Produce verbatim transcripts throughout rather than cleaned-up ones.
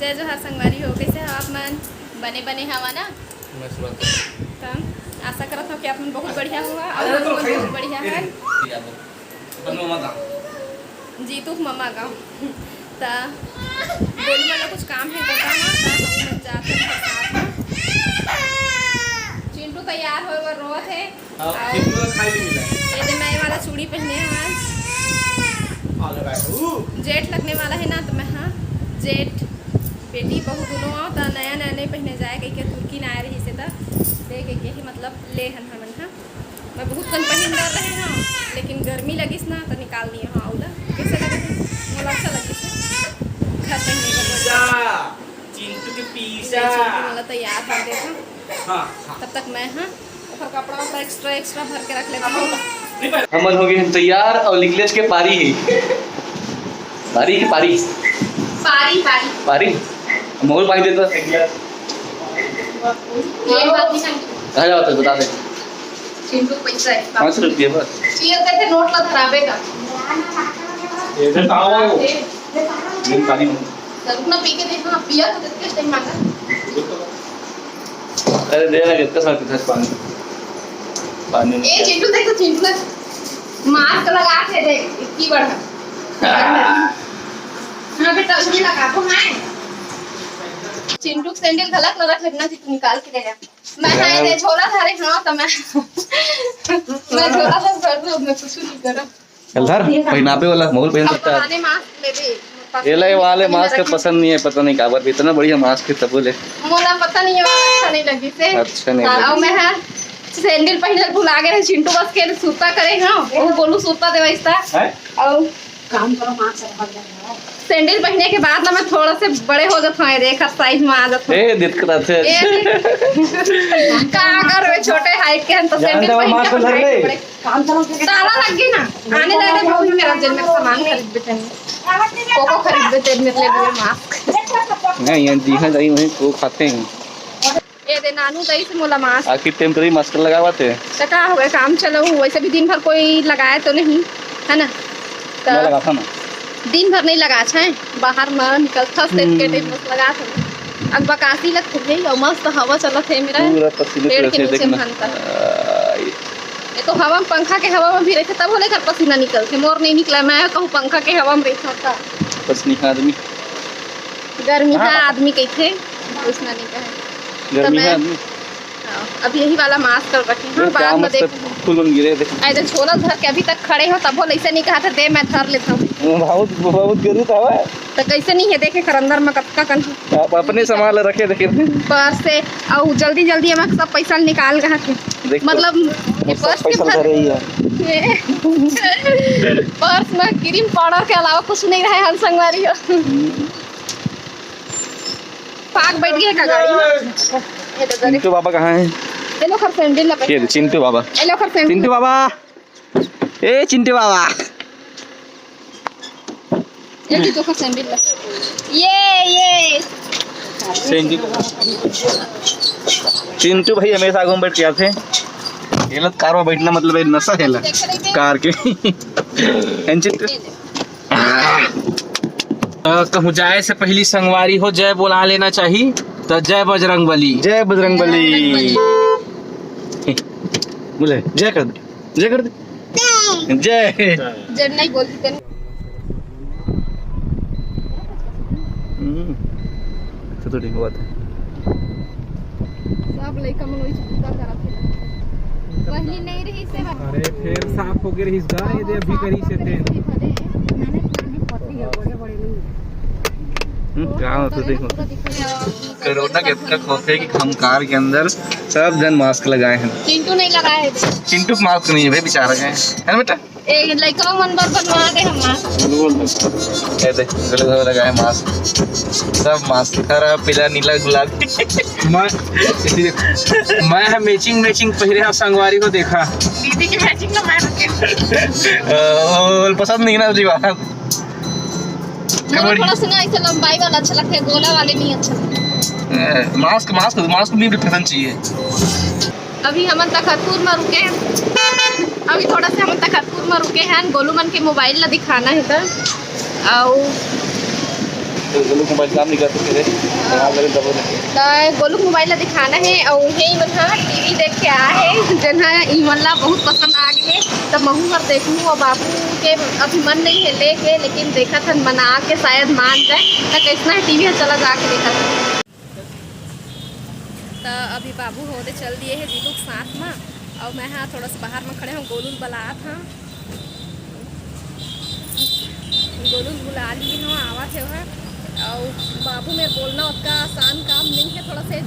जय जोहार संगवारी हो, कइसे हो आप मन? बने बने हवा ना? मैं सुरत। त आशा करत हव कि आप मन बहुत बढ़िया होहा अउ हम मन बहुत बढ़िया हन। अपन ममा गाँव। जीतू के ममा गाँव। त गोलू मन ला कुछ काम हे गोटा म, त हम मन जात हन साथ म। चिंटू तैयार होए बर रोवत हे। हाँ, अउ चिंटू ला खाए भी मिला। ये दे मैं ये वाला चूड़ी पहने हूँ आज। आले बाबू। जेठ लगने वाला है ना, तो मैं, हाँ, जेठ बेटी बहू दोनों आओ, त नया नया नहीं पहने जाए कहिके तुर्की ना आए रही से, त दे के, के ही मतलब ले हन हमन, हाँ। मैं बहुत कन पहिन डर रहे हूँ, लेकिन गर्मी लगिस ना, तो निकाल दिए हूँ। आउला कैसे लगे थे? मोला अच्छा लगिस है। घर पहने का बोल। पिज्जा, चिंटू के पिज्जा। चिंटू वाला तैयार कर देता। हाँ, हाँ। तब तक मैं, हाँ, ओकर कपड़ा वपड़ा extra, extra भर के रख लेता हूँ। हमन हो गए हैं तैयार अउ निकलेच के पारी है। पारी की पारी? पारी, पारी। पारी? मोर पारी देता। ये बात नहीं समझी। कहाँ जावत है, बता दे। चिंटू पैसा है। पाँच रुपये बस। चाहिए तो थे नोट ला धराबे का। ये बताओ। ये पानी। रुकना, पी के देखना, पिया तो देख के टाइम मांगा। अरे दे ना, कितना सारा पीता है पानी। पानी में ए, क्या? चिंटू देख तो, चिंटू ने mask लगा के देख, इतनी बड़ा। हाँ बेटा, उसमें लगा तो है। चिंटू के sandal गलत न रख लेना, चिंटू निकाल के ले जा। मैं हाँ। ये झोला धरे, हाँ, तो मैं, मैं झोला धर, धर दूँ, मैं कुछ नहीं करूँ। चल धर, पहनावे वाला माहौल पहन अब सकता है। बहाने mask ले दे। एला ये वाले mask पसंद नहीं है, पता नहीं काबर, इतना बढ़िया mask है तबो ले। मोला पता नहीं है, अच्छा नहीं लगी से। अच्छा नहीं लगी। और मैं, हाँ, sandal पहनल भुला गए हैं, चिंटू बस के सूता करे, हाँ, वो बोलू सूता देवा इसता। हैं? और काम करो, mask लगा दे। Sandal पहने के बाद ना मैं थोड़ा से बड़े हो जाता हूँ, देख size में आ जाता हूँ। ए, दिक्कत है। ए, का कर, छोटे height के हम तो जान sandal दे, पहन के mask धर ले। बड़े काम चलाओ, क्या ताला लग गई ना, आने जाने बहुत मेरा जेब में सामान खरीद बेटे हैं। कोको खरीद बेटे, मेरे लिए mask। नहीं, ये दिखा जाई, वहीं को खाते हैं। ये दे नानू दई से मोला mask। आखिर temporary mask लगावत है। तो का हो गया, काम चलो, वैसे भी दिन भर कोई लगाए तो नहीं, है ना? तो मैं लगाता ना। दिन भर नहीं लगा, अच्छा है, बाहर में निकलता से हम्म। के time बस लगा था। अब बकासी लगते है और मस्त हवा चलत है मेरा। पूरा पसीने पेड़ के से नीचे देखना। में हनता। आ, ये ये तो हवा में, पंखा के हवा में भी रहते, तब होले कर पसीना निकलते। मोर नहीं निकला, मैं कहूँ पंखा के हवा में रहता था। पसीना आदमी। गर्मी हाँ। आदमी कहते, पसीना नहीं कहे। गर्मी तो मैं, आदमी। हाँ, अब यही वाला mask कर रखे हैं, बाद में देख। फूल बन गिरे, देख। ऐसे झोला धर के अभी तक खड़े हो, तब होले ऐसे नहीं कहा था, दे मैं धर लेता हूँ। बहुत, बहुत गर्मी तो हवा है। तो कैसे नहीं है, देखे कर अंदर में कतका कन आप अपने सामान ला रखे देखे। Purse से, अउ जल्दी जल्दी हम सब पैसा निकाल के रखे। देख तो, मतलब, ये सब purse के पैसा भर, धरे ही है। ये purse में cream powder के अलावा कुछ नहीं रहे, हम संगवारी हो। पाक बैठ गए का गाड़ी में? ये तो करे। चिंटू बाबा कहाँ हैं? ये लो खर sandal ला ये चिंटू बाबा। ये लो खर sandal। चिंटू बाबा। ए चिंटू बाबा। ये भी तो sandal ला। ये, ये। चिंटू, चिंटू भाई हमेशा आगू में बैठ के आते हैं। ये लोग कार में बैठना मतलब ये नशा है ला। कार के। हैं चिंटू? अ, कहूँ जाए से पहली संगवारी हो जय बोला लेना चाही। तो जय बजरंग बली। जय बजरंग बली। बोले जय कर दे। जय कर दे। जय। जय नहीं बोलती तेरे। हम्म, तो, तो ठीक बात है। सब लइका मन वही चिंता करत हे। पहली नहीं रही से। अरे, फेर साफ हो गए रहीस गा, ये दे अभी करी से ते। हम्म, गाँव तो देखो। कोरोना के इतना खौफ है कि हम कार के अंदर सब जन mask लगाए हैं। चिंटू नहीं लगाए है। चिंटू mask नहीं है भाई, बेचारा है, है ना बेटा? ए, लइका मन बर बनवा दे हम mask। ये देख, गले धोए लगा है mask। सब mask, हरा, पीला, नीला, गुलाबी। मैं, मैं matching, matching पहिरे हव संगवारी हो देखा। दीदी के matching ना मैं रखे। ओ, पसंद नहीं ना जी बात। मोला थोड़ा सा ना ऐसे लंबाई वाला अच्छा लगता है, गोला वाले नहीं अच्छा लगता। ए, mask, mask, mask नहीं पसंद चाहिए। अभी हमन तखतपुर म रुके हन, अभी थोड़ा से हमन तखतपुर म रुके हन, गोलू मन के mobile ला दिखाना हे त, अउ गोलू के मोबाइल काम नहीं कर सकते थे, यहाँ लगे दबो नहीं। त गोलू के मोबाइल ला दिखाना हे, अउ उहे इमन ह टीवी देख के आ हे, जेन ह इमन ला बहुत पसंद आ गे हे। त महू हर देखहूँ, अउ बाबू के अभी मन नहीं हे लेके, लेकिन देखत हन मना के शायद मान जाए। त कैसना हे टीवी ह, चला जाके देखत हन। त अभी बाबू ह ओदे चल दिए हे जीतू के साथ म, अउ मैं ह थोड़ा सा बाहर म खड़े हूँ, गोलू ल बलात हूँ। गोलू ल बुला ली हूँ, आवत हे ओहा। अउ बाबू मेर बोलना ओतका आसान काम नहीं हे, थोड़ा से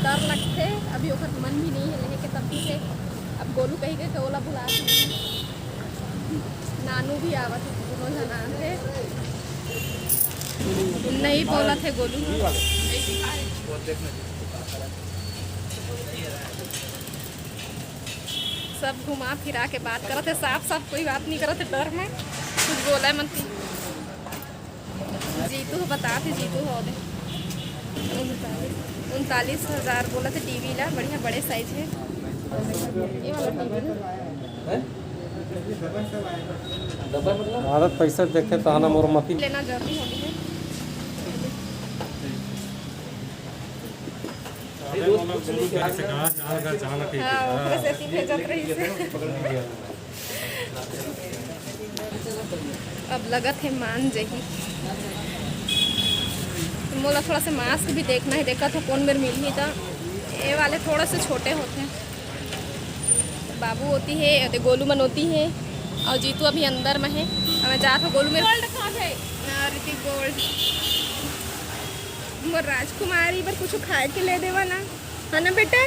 डर लगथे, अभी ओकर मन भी नहीं हे लेहे के, तब से अब गोलू कही के ओला बुला। नानू भी आवत हे, दोनों झन आथे। नहीं बोलत हे गोलू। सब घुमा फिरा के बात करत हे, साफ साफ कोई बात नहीं करत हे, डर में कुछ बोले मन। जीतू ह बतात हे, जीतू ह ओदे उनतालीस, उनतालीस हजार बोलत हे टीवी ला, बढ़िया बड़े साइज हे। ये वाला टीवी ना। भारत पैसा देखे तो हना मोर मती। लेना जरूरी हो गया है। हाँ, ओकरे सेती भेजत रहिस हे। अब लगत हे मान जही। मोला थोड़ा से मास्क भी देखना हे, देखत हो कोन मेर मिलही। त ए वाले थोड़ा से छोटे होथे। बाबू ओती हे, ओदे गोलू मन ओती हे, अउ जीतू अभी अंदर में हे। अब मैं जात हो गोलू मेर। गोल्ड कहाँ हे? हाँ, ऋतिक गोल्ड। मोर राजकुमारी बर कुछ खाए के ले देवा ना, है ना बेटा?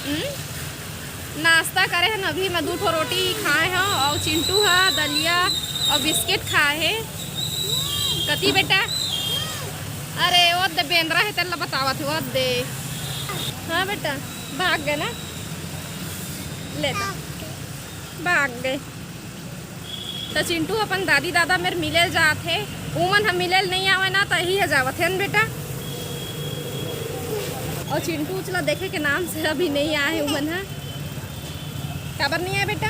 हम्म? नाश्ता करे हन अभी, मैं दू ठो रोटी खाए हव, अउ चिंटू ह दलिया अउ बिस्किट खाए हे। कति बेटा? अरे, ओ दे बेंदरा हे, तेला बतावत हे, ओ दे। हाँ बेटा, भाग गए ना? ले तो। भाग गए। त चिंटू अपन दादी दादा मेर मिले ल जात हे, उमन ह मिले ल नहीं आवे ना, त यही ह जावत हे न बेटा। अउ चिंटू उचला देखे के नाम से अभी नहीं आए हे उमन ह। काबर नहीं आए बेटा?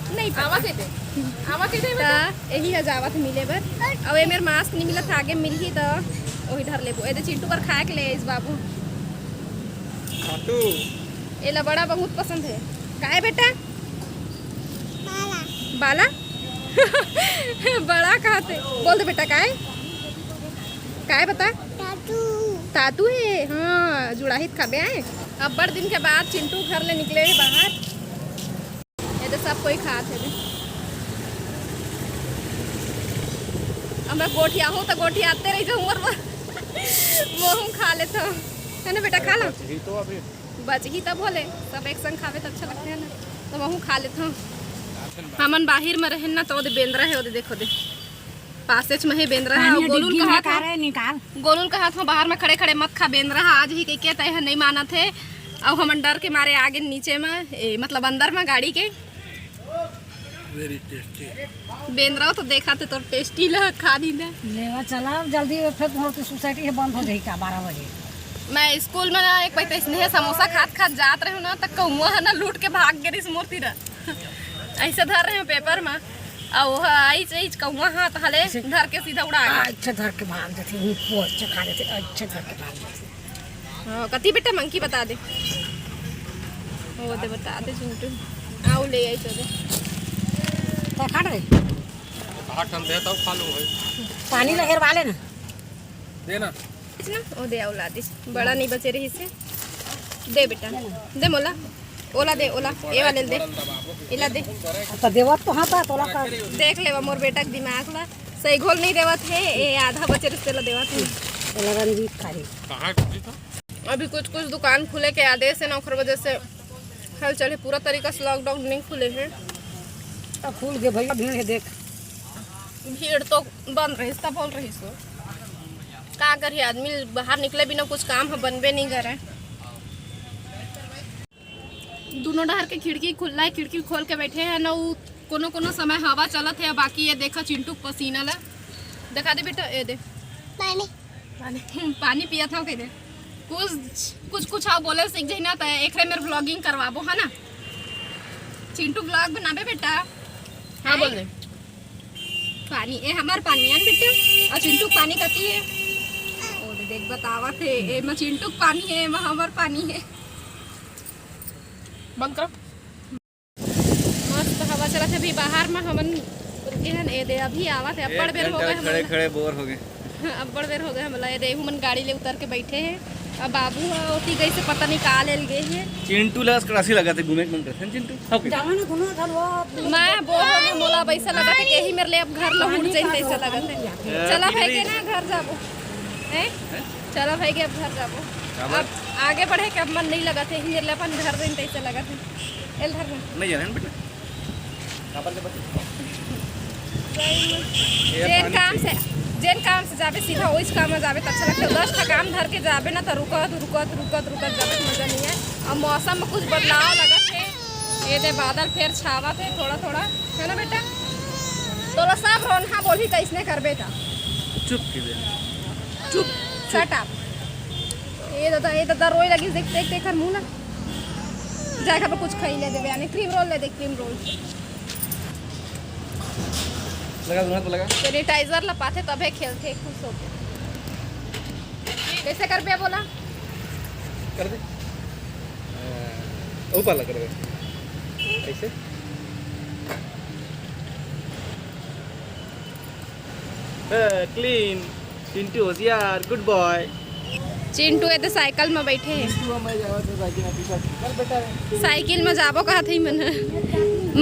नहीं पता। आवा के दे, आवा के दे बेटा। त यही ह जावत हे मिले बर। अउ ए मेर मास्क नहीं मिलत, आगे मिलही त ओही डहर लेबो। ए दे चिंटू बर खाए के ले आइस बाबू। खाटू। एला बड़ा बहुत पसंद हे। काय बेटा? बाला। बाला? बड़ा कहत हे। बोल दे बेटा, काय? काय बता? तातू। तातू हे, हाँ, जुड़ाही त खाबे आए। अब्बड़ दिन के बाद चिंटू घर ले निकले हे बाहर। ये तो सब कोई खात हे बे। अब मैं गोठियाहूँ त गोठियाते रह जाऊँ, मोर बर। मोहूँ खा लेत हूँ। है ना बेटा, खा ला। बचही तो अभी। बचही तब होले, सब एक संग खावे त अच्छा लगथे ना, त महूँ खा लेथव। हमन बाहिर म रहेन ना, त ओदे बेंदरा हे, ओदे देखो दे, पासेच म हे बेंदरा हे। पानी अउ गोलू ल डिग्गी में कहात का हव, रे, निकाल। गोलू ल कहात हव, बाहर म खड़े खड़े मत खा, बेंदरा ह आ जही कहिके, त एह नइ मानत हे। अउ हमन डर के मारे आ गेन नीचे म, ए, मतलब अंदर म गाड़ी के। Very tasty। बेंदरा तो देखा थे तोर टेस्टी ल खा दी दे। लेवा चला जल्दी, फिर तोहर के सोसाइटी हे बंद हो जाही का बारह बजे। मैं स्कूल में ना एक पैसा स्नेह समोसा खात खात जात रहे ना, त कौआ है ना लूट के भाग गे रिस मोर तीरा। ऐसे धर रहे हो पेपर में, और वो आई चीज कौआ हाथ हले ऐसे धर के सीधा उड़ा गया। अच्छा धर के भाग जाते, वो अच्छा खा लेते, अच्छा धर के भाग जाते। हाँ, कति बेटा मंकी बता दे। वो दे बता दे चिंटू। आओ ले आई तो दे। क्या काट रहे? आठ हम देता हूँ, खा लो भाई। पानी ला हेरवा लेना। देना। ना, ओ दे औलादिस। बड़ा नहीं बचे रही से। दे बेटा। दे मोला। ओला दे, ओला। ए वाले दे। इला दे। अब तो देवत तो हाँ था, तोला का। देख लेवा मोर बेटा के दिमाग ला। सही घोल नहीं देवत हे, ए आधा बचे रिस तेला देवत हे। बोला रंजीत खाली। कहाँ है रंजीत? अभी कुछ कुछ दुकान खुले के आदेश है ना, ओकर वजह से हलचल है। पूरा तरीका से लॉकडाउन नहीं खुले हैं। अब खुल गए भैया, भीड़ है देख। भीड़ तो बन रही, तब बोल रही सो। का करिए, आदमी बाहर निकले बिना कुछ काम ह बनबे नहीं करे। दोनों डहर के खिड़की खुला है, खिड़की खोल के बैठे हैं ना, उ कोनो कोनो समय हवा चलत है। बाकी ये देखा चिंटू के पसीना ला, दिखा दे बेटा, ये दे पानी। पानी, पानी पिया था कह दे। कुछ कुछ कुछ आओ बोले सीख जाही ना, त एकरे मेर व्लॉगिंग करवाबो है ना। चिंटू व्लॉग बनाबे बेटा। हाँ, बोल दे। पानी, ए हमर पानी आन बेटा, अउ चिंटू के पानी कति हे? ओ दे देख, बतावत हे, ए मा चिंटू के पानी हे, ए मा हमर पानी हे। बंद कर। मस्त हवा चलत हे अभी बाहर मा, हमन रुके हन, ए दे अभी आवत हे, अब्बड़ बेर हो गे खड़े हमन। खड़े बोर हो गे। अब्बड़ बेर हो गे हमला, ए दे एहू मन गाड़ी ले उतर के बइठे हे। अब बाबू ह ओती गइसे पता नहीं का लेल गे हे। चिंटू ला कड़ासी लगत हे, घूमे के मन करथे न चिंटू? हाँ, okay। जावे ना कोनो घर वो। मैं बोर हो गे, मोला अब अइसा लगत हे कि यही मेरे लिए अब घर ला उड़ जाइन तइसे लगत हे। ए, चला भाई के ना घर जाबो। हैं? हैं? चला भाई के अब घर जाबो। काबर? अब आगे बढ़े के अब मन नहीं लगत हे, यही मेरे लिए अपन घर जाइन तइसे लगत हे। एल धर ना। नहीं जाना है बेटा। काबर ले बता? सही में। ये जेन पानी काम से, जेन काम से जाबे सीधा ओइच काम में जाबे त अच्छा लगथे। दस ठा काम धर के जाबे ना त रुकत, रुकत, रुकत, रुकत जाबे त मजा नहीं है। अब मौसम में कुछ बदलाव लगत हे। ये दे बादल फेर छावत हे थोड़ा थोड़ा, है ना बेटा? तोला सब रोनहा बोलही त इसने करबे त। चुप की बे। चुप। Shut up। ये दादा, ये दादा रोए लगी, देख, देख, देख, हर मुंह ना। जाए खाबे कुछ खाई ले देबे, यानी cream roll ले दे, cream roll। लगा दूंगा तो लगा। Sanitizer ला पाथे तभे खेलथे खुश होके। कैसे करबे बोला? कर दे। हाँ, ऊपर ला कर दे। कैसे? हाँ, clean। चिंटू होशियार, good boy। चिंटू ए तो साइकिल में बैठे हे। चिंटू, मैं जावत हूँ साइकिल में पीछे। चल बेटा। साइकिल में जाबो कहत ही मन।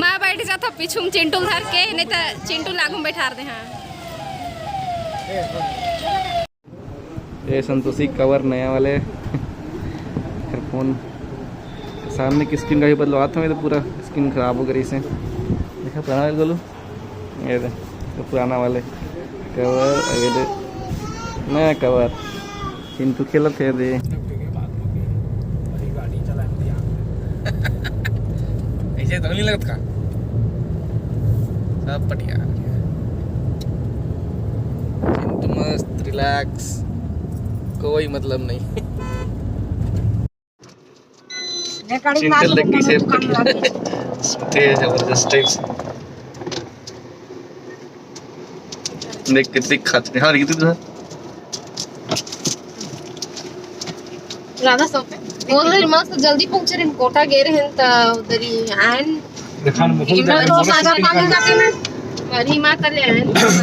मैं बैठ जात हूँ पीछू में चिंटू धर के, नहीं तो चिंटू लागू में बैठार दे। हाँ। ए, ये संतोषी कवर नया वाले। फिर फोन सामने की स्क्रीन का भी बदलवात हूँ, ये तो पूरा स्क्रीन खराब हो गई इसे। देखा पुराना वाला गोलू। ये दे, तो पुराना वाले कवर, ये दे, नया कवर। चिंटू खेलत हे दे। ऐसे तो नहीं लगत का? सब बढ़िया। चिंटू मस्त, relax, कोई मतलब नहीं। चिंटू देख कैसे सुते हे जबरदस्त टाइप से। देख कितनी खतरनाक, हाँ, कितनी तो है। ज्यादा सौ पे। वो उधर मस्त जल्दी पहुंचे रहे, कोटा गए रहे त उधर ही आयन। देखा ना, मुकुल इमरान तो साझा पानी जाते ना। अरे माँ कल्याण।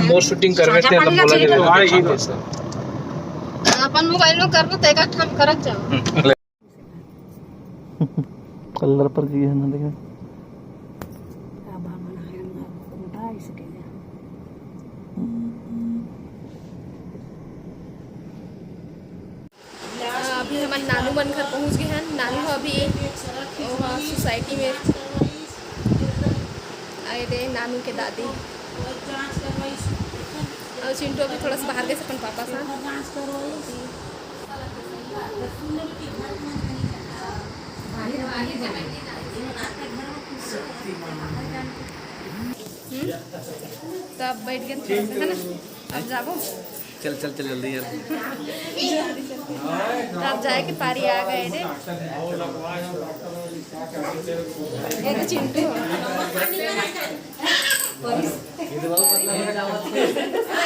मोर shooting करबे ते बोला जाए। अपन मोबाइल में करबो त एक ठाम करत जाओ। कलर पर जी है ना, देखे। अभी हमन नानू मन घर पहुंच गए हैं। नानू ह अभी ओहा सोसाइटी में आए दे, नानू के दादी। और चिंटू अभी थोड़ा सा बाहर गए अपन पापा साथ। हम्म? तब बैठ गए थोड़ा सा, है ना? अब जाबो। चल, चल, चल, जल्दी, जल्दी। तब जाए के पारी आ गए रे। ये तो चिंटू।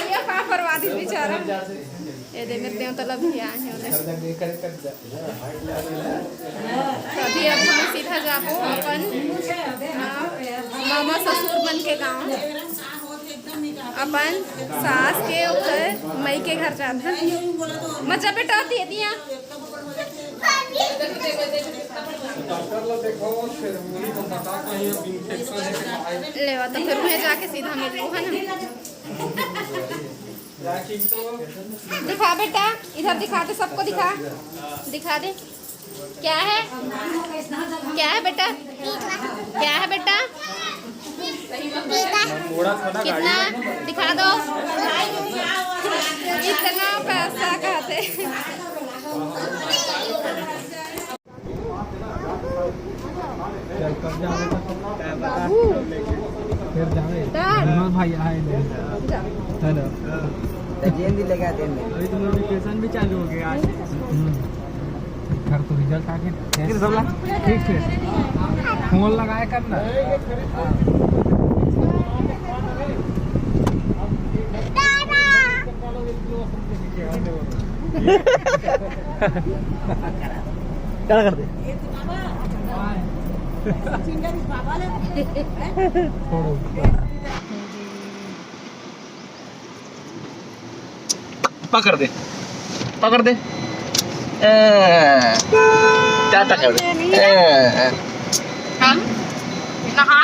ये पापड़ वादी बेचारा। ये दे मेरे देवता ला भी आए हैं उधर। तभी अब हम सीधा जाबो अपन, अ, मामा ससुर मन के गांव, अपन सास के ओकर मई के घर जात हन। मत जा बेटा, दे दिया। लेवा तो फिर उहें जाके सीधा मिलबो, है ना? दिखा बेटा, इधर दिखा दे, सबको दिखा, दिखा दे। क्या है? क्या है बेटा? क्या है बेटा? कितना? दिखा दो। इतना पैसा खाते। फिर जावे। विनोद भाई आए नहीं। हेलो। तो जेन भी लगा देंगे। अभी तुम्हारा वेकेशन भी चालू हो गया आज। हम्म। घर तो रिजल्ट आ गया। ठीक है। फोन लगाए करना। खड़ा कर दे। पकड़ दे, पकड़ दे। ए, टाटा कर दे। ए, हम नहा